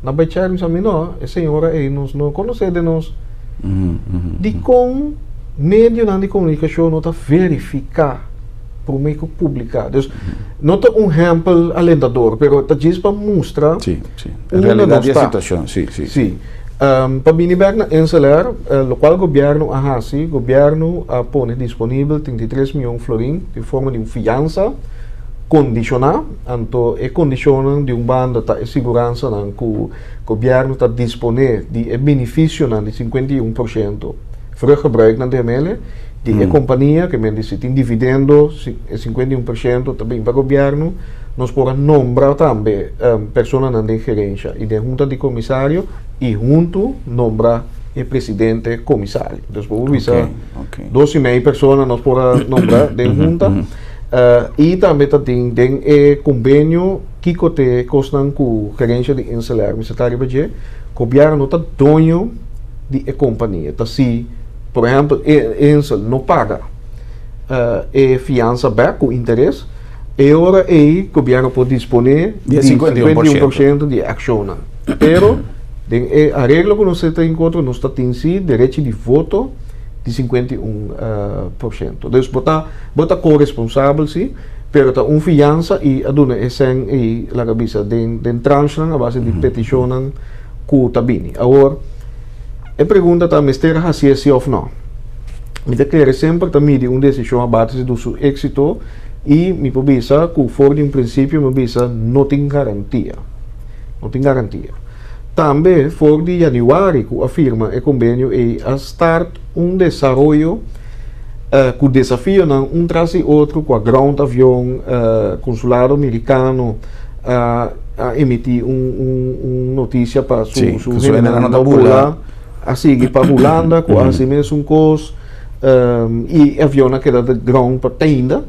Nan bai chèk, mi sa, mi no, e señora ei nos no konosé den nos. Dikon medionan di komunikashon no ta verifiká promé ku publiká? Dus, no ta un hèmpel alentador, pero ta djis pa mustra. Sí, en realidad di e situacion, sí, sí. Sí. Pa bini bek na Inselair, locual gobierno a haci, gobierno a pone disponibel 33 miyon florin den forma di un fiansa condiciona, anto e condicionnan di un banda ta e siguransanan cu gobierno ta dispone di e beneficionan di 51% vruchtgebruik nan ta yam'ele, di e compania, ke men di si tin dividendo e 51% ta bin pa gobierno. Nos por a nombra tambe personanan den gerensha i den hunta di komisario i huntu nombra e presidente komisario. Dus bo por bisa dos i mei persona nos por a nombra den hunta. I tambe ta tin den e kombenio kiko te kosnan ku gerensha di Inselair mester ta riba dje. Gobièrnu no ta doño di e kompania. Ta si por ehèmpel Insel no paga e fiansa bèk ku interes, E ora ei gobièrnu por disponé di 51% di e akshonnan. Pero Den e areglo ku nos ta enkontro nos ta tin si derechi di voto di 51 porshento. Dus bo ta bo ta ko-responsabel si, pero ta un fiansa i a duna e sèn ei laga bisa den den transhnan a base di petishonnan ku ta bini. Awor e pregunta ta mester hasié si òf nò? Mi ta kere semper ta midi un desishon a base di su éksito i mi por bisa ku for di un prinsipio mi a bisa no tin garantia. No tin garantia. Tambe for di yanüari ku a firma e kombenio ei a start un desaroyo ku desafionan un tras di otro ku a ground avion, konsulado merikano a emití un notisia pa su su hendenan no bula, a sigui pa Hulanda ku a hasi mesun kos i e avion a keda ground pa te ainda.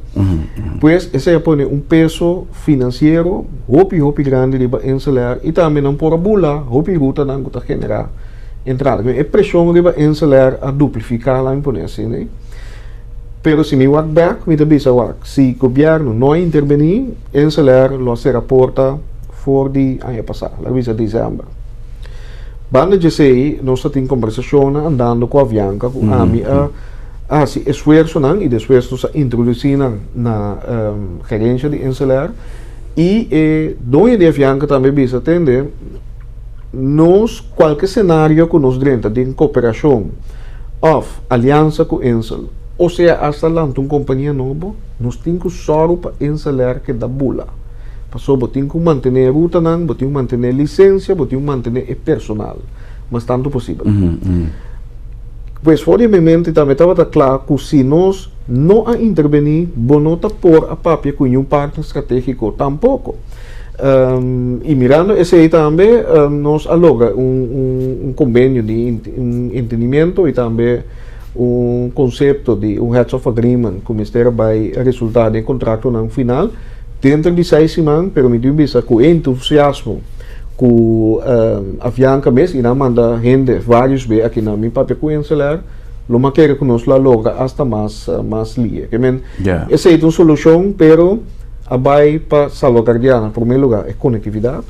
Pues esei a pone un peso finansiero hopi hopi grandi riba Insel Air i tambe nan por a bula hopi rutanan ku ta generá entrada. E preshon riba Insel Air a duplifiká laga mi pone asina. Pero si mi wak bèk mi ta bisa wak si gobièrnu no a intervení Insel Air lo a sera porta for di aña pasá, laga bisa desèmber. Banda di esei nos ta tin kombersashonnan andando ku Avianca ku ami a hasi esfuersonan i despues nos a introdusí nan na gerensia di Insel Air i e doño di Avianca tambe bisa tende nos kualke senario ku nos drenta den koperashon òf aliansa ku Insel osea asta lanta un kompania nobo nos tin ku sòru pa Insel Air keda bula pasobra bo tin ku mantené e rutanan bo tin ku mantené lisensia bo tin ku mantené e personal mas tantu posibel. Pues for di mi mente tambe tabata kla ku si nos no a intervení bo no ta por a papia ku niun partner stratégiko tampoko. I mirando esei tambe nos a logra un kombenio di un entendimiento i tambe un konsepto di un heads of agreement ku mester a bai resultá den kontraktonan final denter di seis siman, pero mi tin bisa ku e entusiasmo ku Avianca mes i nan manda hende varios be aki nan mi papia ku Insel Air lo mas kere ku nos lo a logra asta mas mas lie. Ke men esei ta un solushon pero a bai pa salvaguardiá na promé lugá e konektividat,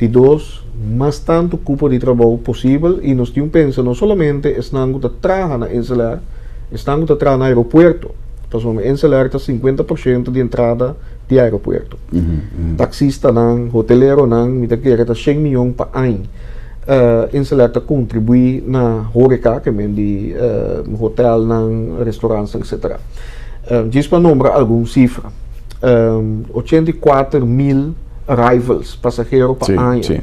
di dos mas tantu kupo di trabou posibel i nos tin pensa no solamente esnan ku ta traha na Insel Air, esnan ku ta traha na aeropuerto pasobra Insel Air ta 50% di entrada di aeropuerto. Taksistanan, hoteleronan, mi ta kere ta shen mion pa añ. Insel Air ta kontribuí na horeca, ke men di hotelnan, restaurantsnan, etcetera. Djis pa nombra algun sifra, 84,000 arrivals, pasahero pa aña.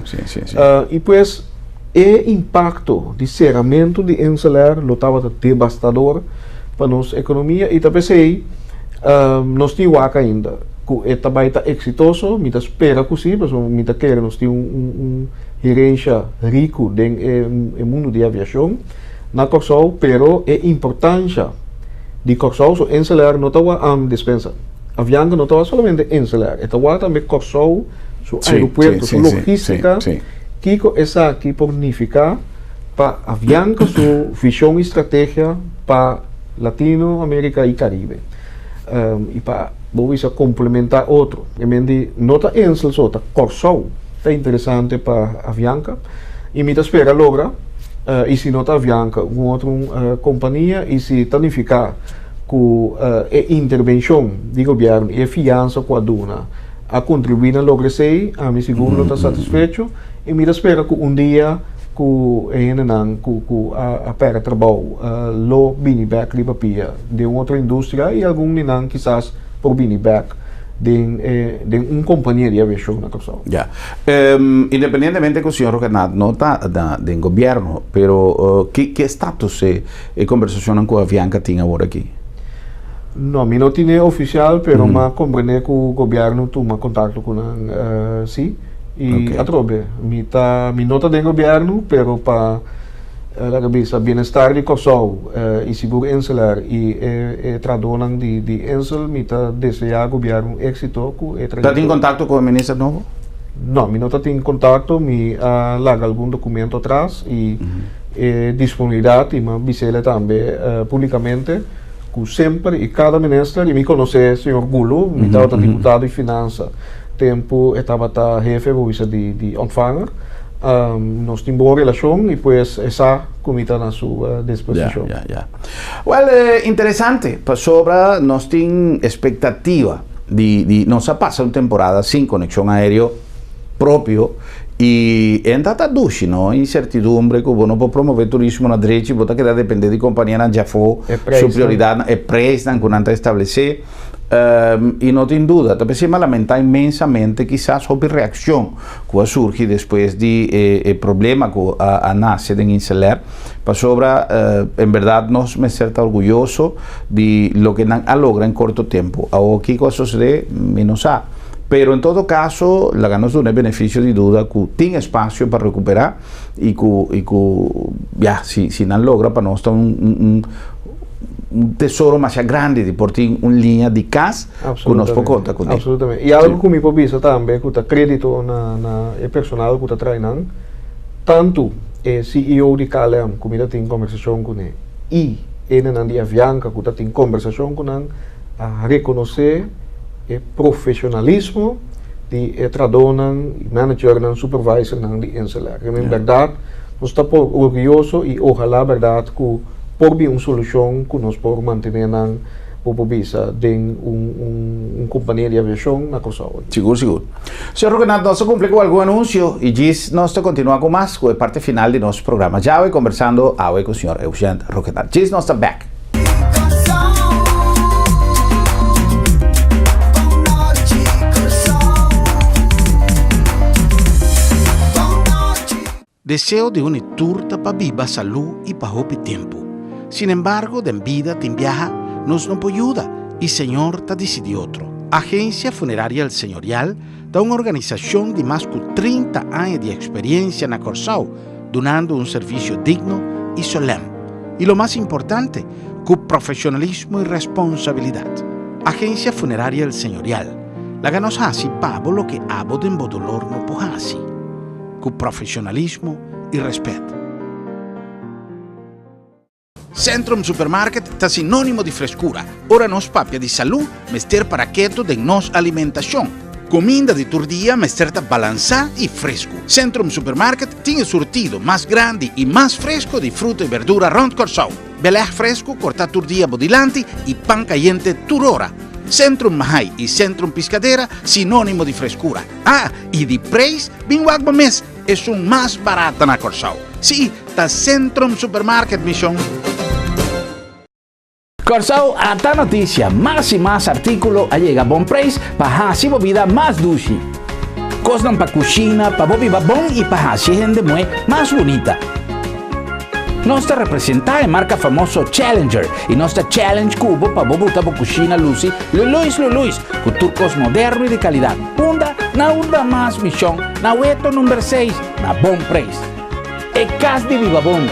I pues e impakto di seramentu di Insel Air lo tabata debastador pa nos ekonomia i ta p'esei nos tin wak ainda ku e ta bai ta eksitoso. Mi ta spera ku si, pasobra mi ta kere nos tin un herensha riku den e mundu di aviashon na Kòrsou, pero e importansha di Kòrsou su Insel Air no ta wak despensa, Avianca no ta wak solamente Insel Air, e ta wak tambe Kòrsou su aeropuerto, su logístika. Kiko esaki por nifiká pa Avianca su vishon i strategia pa Latino Amerika i Karibe? I pa bo bisa komplementá otro. E men di no ta Insel so, ta Kòrsou ta interesante pa Avianca i mi ta spera logra i si no ta Avianca un otro kompania i si ta nifiká ku e intervenshon di gobièrnu i e fiansa ku a duna a kontribuí na logra esei, ami sigur lo ta satisfecho i mi ta spera ku un dia ku e hendenan ku ku a pèrdè trabou lo bini bèk riba pia den un otro industria i algun di nan kisas por bini bèk den e den un kompania di aviashon na Kòrsou. Ya. Independientemente ku señor Rhuggenaath no ta na den gobièrnu, pero ki ki estatus e e kombersashonnan ku Avianca tin awor aki? No, mi no tine ofisial, pero m'a komprendé ku gobièrnu tuma kontakto ku nan si. I atrobe, mi ta, mi no ta den gobièrnu, pero pa laga bisa bienestar di Kòrsou i sigur Insel Air i e trahadónan di di Insel, mi ta deseá gobièrnu éksito ku e Ta tin kontakto ku e minister nobo? No, mi no ta tin kontakto, mi a laga algun dokumento atras i e disponibilidat i m'a bis'el tambe públikamente. Ku semper i kada minister, i mi konosé señor Gulu, mi tabata diputado di finansa tempu e tabata hefe bo bisa di ontvanger. Nos tin bon relashon i pues e sa ku mi ta na su disposishon. Ya, ya, ya. Wèl, interesante, pasobra nos tin espektativa di, di, nos a pasa un temporada sin konekshon aéreo propio i e ta ta dushi, no? Insertidumbre ku bo no por promové turismo na drechi, bo ta keda dependé di kompanianan djafó, su prioridatnan, e preisnan ku nan ta establesé. I no tin duda, ta p'esei mi a lamentá inmensamente kisas hopi reakshon ku a surgi despues di e problema ku a nase den Inselair, pasobra en bèrdat nos mester ta orguyoso di loke nan a logra en korto tempu. Awor kiko a sosodé mi no sa, pero en todo kaso laga nos duna e benefisio di duda ku tin espasio pa rekuperá i ku i ku ya si si nan logra pa nos ta un un tesoro masha grandi di por tin un liña di kas ku nos por konta kuné. Absolutamente. I algu ku mi por bisa tambe ku ta krédito na na e personal ku ta trae nan, tantu e CEO di KLM ku mi ta tin kombersashon kuné i hendenan di Avianca ku ta tin kombersashon ku nan a rekonosé e profeshonalismo di e trahadónan, managernan, supervisornan di InselAir. I bèrdat nos ta por orguyoso i ohalá bèrdat ku por bin un solushon ku nos por mantené nan, bo por bisa, den un un kompania di aviashon na Kòrsou. Sigur, sigur. Señor Rhuggenaath, nos a kumpli ku algun anunsio i djis nos ta kontinuá ku mas ku e parti final di nos programa djawe kombersando awe ku señor Eugène Rhuggenaath. Djis nos ta bèk. Deseo di un i tur ta pa biba salú i pa hopi tempu. Sinembargo, den bida tin biaha nos no por yuda i Señor ta disidí otro. Agencia Funeraria El Señorial ta un organisashon di mas ku 30 aña di eksperiencia na Kòrsou, dunando un servisio digno i solèm. I lo mas importante, ku profeshonalismo i responsabilidat. Agencia Funeraria El Señorial, laga nos hasi pa bo loke abo den bo dolor no por hasi. Ku profesionalismo i respet. Centrum Supermarket ta sinónimo di freskura. Ora nos papia di salú, mester para ketu den nos alimentashon. Kuminda di tur dia mester ta balansá i fresku. Centrum Supermarket tin e surtido mas grandi i mas fresku di fruta i berdura rònt Kòrsou. Belèg fresku kortá tur dia bo dilanti i pan kayente tur ora. Centrum Mahai i Centrum Piscadera sinónimo di freskura. Ah, i di preis, bin wak bo mes, esun mas barata na Kòrsou. Sí, ta Centrum Supermarket, mi shon. Kòrsou ata notisia, mas i mas artíkulo a yega bon preis pa hasi bo bida mas dushi. Kosnan pa kushina, pa bo biba bon i pa hasi e hende muhé mas bunita. Nos ta representá e marka famoso Challenger i nos ta challenge ku bo pa bo buta bo kushina lusi luluis luluis ku tur kos moderno i di kalidat. Unda? Na unda mas mishon? Na Weto number seis, na bon preis. E kas di biba bon.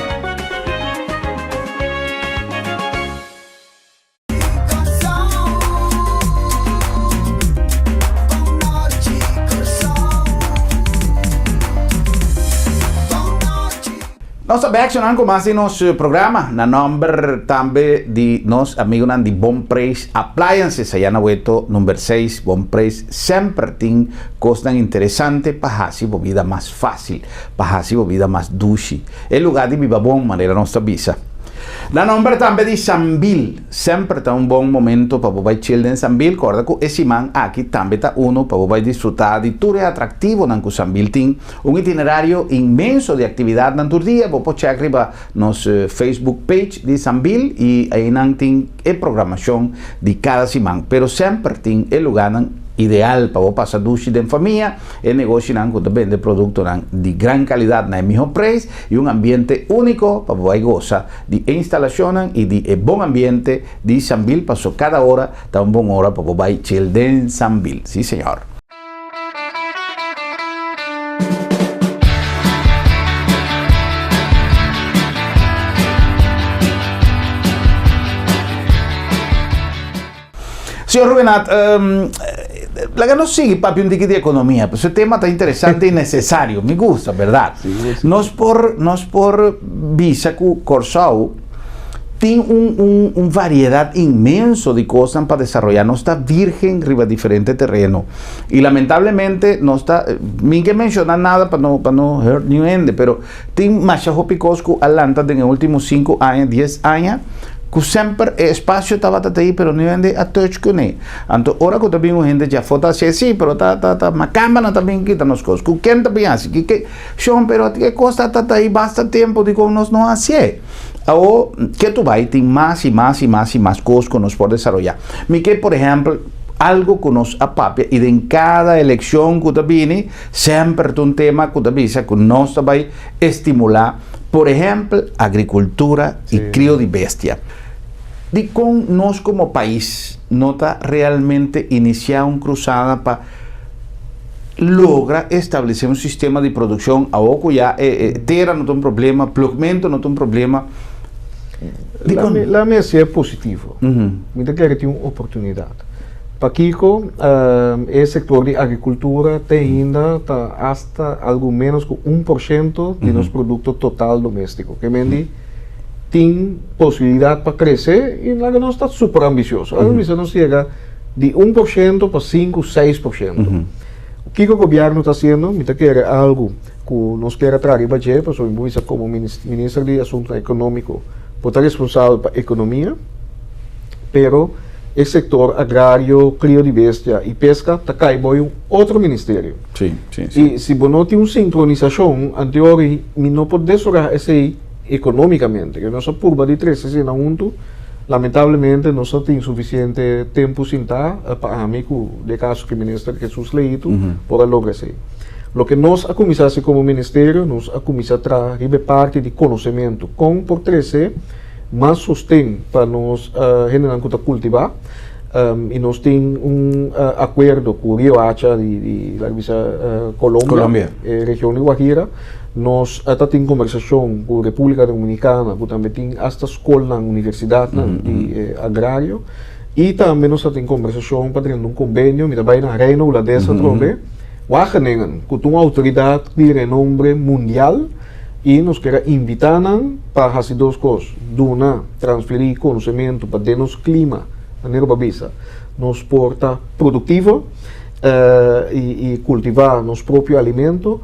Nos ta bek shonnan ku mas di nos programa na nomber tambe di nos amigunan di Bon Preis Appliances aya na Weto number seis. Bon Preis semper tin kosnan interesante pa hasi bo bida mas fácil, pa hasi bo bida mas dushi. E lugar di biba bon manera nos ta bisa. Na nomber tambe di Sambil, semper ta un bon momento pa bo bai chill den Sambil, corda cu e siman aki tambe ta uno pa bo bai disfruta di tur e atractivonan cu Sambil tin, un itinerario inmenso di actividadnan tur dia, bo por check riba nos Facebook page di Sambil y eynan tin e programacion di cada siman, pero semper tin e lugarnan ideal pa bo pasa dushi den famia, e negoshinan cu ta bende productonan di gran calidad na e miho prijs y un ambiente unico pa bo bay goza di e instalacionnan y di e bon ambiente di Sambil paso cada ora ta un bon ora pa bo bay chill den Sambil. Si señor. Señor Rhuggenaath, laga nos sigui papia un tiki di ekonomia, pasobra e tema ta interesante i nesesario. Mi gusta, bèrdat? Nos por, nos por bisa ku Kòrsou Tin un un un variedat inmenso di kosnan pa desaroyá. Nos ta virgen riba diferente tereno i lamentablemente nos ta, mi ke menshoná nada pa no pa no hurt niun hende, pero tin masha hopi kos ku a lanta den e último sinku aña, dies aña ku semper e espasio tabata ta ei pero niun hende a touch kuné. Anto ora ku ta bin un hende djafó ta hasié sí, pero ta ta ta makambanan ta bin kita nos kos. Ku ken ta bin hasi? Ki ke? Shon, pero e kos ta ta ta ei basta tempu dikon nos no hasié? Awor, ke tu bai tin mas i mas i mas i mas kos ku nos por desaroyá. Mi ke, por ehèmpel, algu ku nos a papia i den kada elekshon ku ta bini, semper ta un tema ku ta bisa ku nos ta bai estimulá, por ehèmpel, agrikultura i krio di bestia. Dikon nos komo pais no ta realmente inisiá un krusada pa logra establece un sistema di produccion awor cu ya e e tera no ta un problema, plugmento no ta un problema. Dikon? La mi hacié positivo. Mi ta kere tin un oportunidad. Pakico e sector di agricultura te ainda ta hasta algo menos cu 1% di nos producto total domestico. Ke men di tin posibilidad pa crece y laga nos ta super ambicioso. Laga nos bisa nos yega di 1% pa 5, 6%. Kiko gobièrnu ta hasiendo? Mi ta kere algu ku nos kier a traha riba dje, pasobra mi por bisa komo minister di Asuntunan Ekonómiko bo ta responsabel pa ekonomia, pero e sektor agrario, krio di bestia i peska ta kai bou un otro ministerio. I si bo no tin un sinkronisashon, anteori mi no por desorá esei ekonómikamente. Nos a purba di trese eseinan huntu. Lamentablemente nos no tin suficiente tempo sintá pa ami cu den caso cu Minister Jesus Leito por a logra esey. Loke nos a cuminsa haci como ministerio, nos a cuminsa traha riba e parti di conocemento, con por trece mas sosten pa nos hendenan cu ta cultiva y nos tin un acuerdo cu Rio Hacha di laga bisa Colombia, e region di Guajira. Nos a ta tin kombersashon ku Repúblika Dominikana ku tambe tin asta skolnan, universidatnan di agrario i tambe nos ta tin kombersashon pa drenta un kombenio, mi ta bai na Reino Hulandes atrobe, Wageningen ku ta un outoridat di renombre mundial i nos kier a invitá nan pa hasi dos kos, duna, transferí konosementu pa den nos klima, manera bo a bisa, nos por ta produktivo i kultivá nos propio alimento.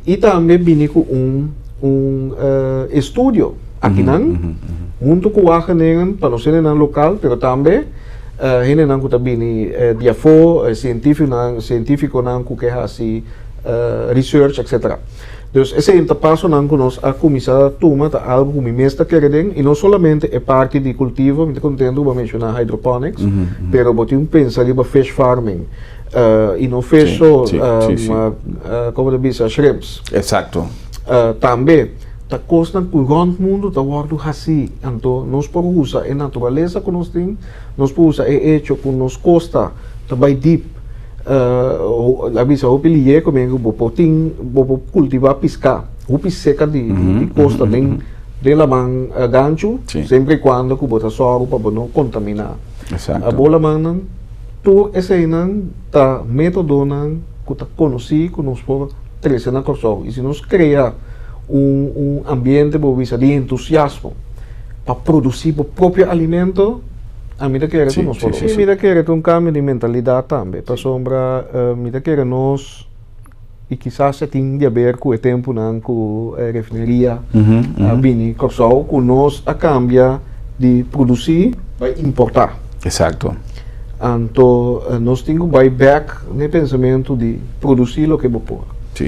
I tambe bini ku un un estudio akinan huntu ku Wageningen pa nos hendenan lokal pero tambe hendenan ku ta bini di afó, sientifionan sientifikonan ku ke hasi research etcetera. Dus esei ta pasonan ku nos a kuminsá tuma ta algu ku mi mes ta kere den i no solamente e parti di kultivo, mi ta kontentu ku bo a menshoná hydroponics pero bo tin pensa riba fish farming. Y no fish so, como ta bisa, shrimps. Exacto. Tambe ta cosnan cu rond mundo ta wordo haci. Anto nos por usa e naturaleza cu nos tin, nos por usa e hecho cu nos costa ta bay diep. La bisa hopi liye cu men cu bo por tin, bo por cultiva pisca hopi seca di costa den laman gancho, siempre y cuando cu bo ta sòru pa bo no contamina. Bo lamannan. Tur eseinan ta métodonan ku ta konosí ku nos por trese na Kòrsou. I si nos krea un un ambiente bo bisa di entusiasmo pa produsí bo propio alimento, ami ta kere ku nos por logra. Mi ta kere ta un kambio di mentalidat tambe, pasobra mi ta kere nos, i kisas e tin di aber ku e tempunan ku e refineria a bini Kòrsou, ku nos a kambia di produsí bai importá. Exacto. Anto nos tin ku bai bèk n'e pensamentu di produsí loke bo por. Sí.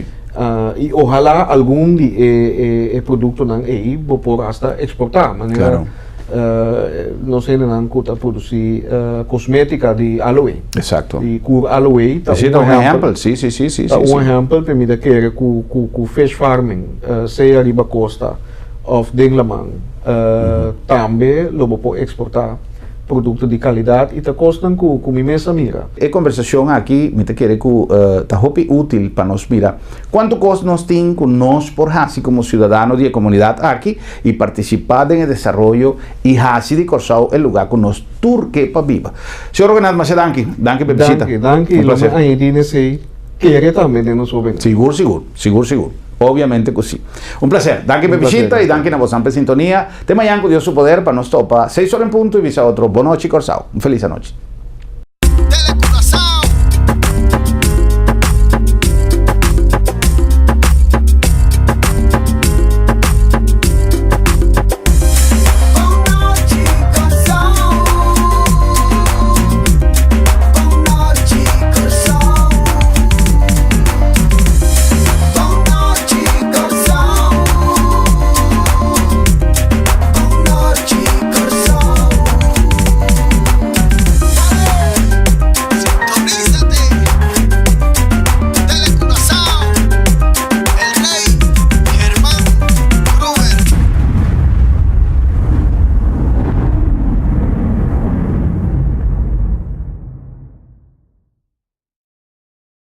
I ohalá algun di e produktonan ei bo por asta eksportá, manera. Claro. Nos hendenan ku ta produsí kosmétika di aloe. Exacto. Di kur aloe ta un ehèmpel. Sí, sí, sí, sí. Ta un ehèmpel pe mi ta kere ku ku fish farming, sea riba kosta òf den laman, tambe lo bo por eksportá produkto di kalidat i ta kosnan ku ku mi mes a mira. E kombersashon aki mi ta kere ku ta hopi útil pa nos mira kuantu kos nos tin ku nos por hasi komo siudadano di e komunidat aki i partisipá den e desaroyo i hasi di Kòrsou e lugá ku nos tur ke pa biba. Señor Roggenat, masha danki. Danki pa e bishita. Danki, danki. Un plaser. Lo mi añadí n'esei, kere tambe den nos hobennan. Sigur, sigur. Sigur, sigur. Obviamente ku si. Un plaser. Danki pa bishita i danki na boso pa sintonia. Te mañan ku Dios su poder pa nos topa 6 or en punto i bisa otro bon nochi, Kòrsou. Un felis anochi.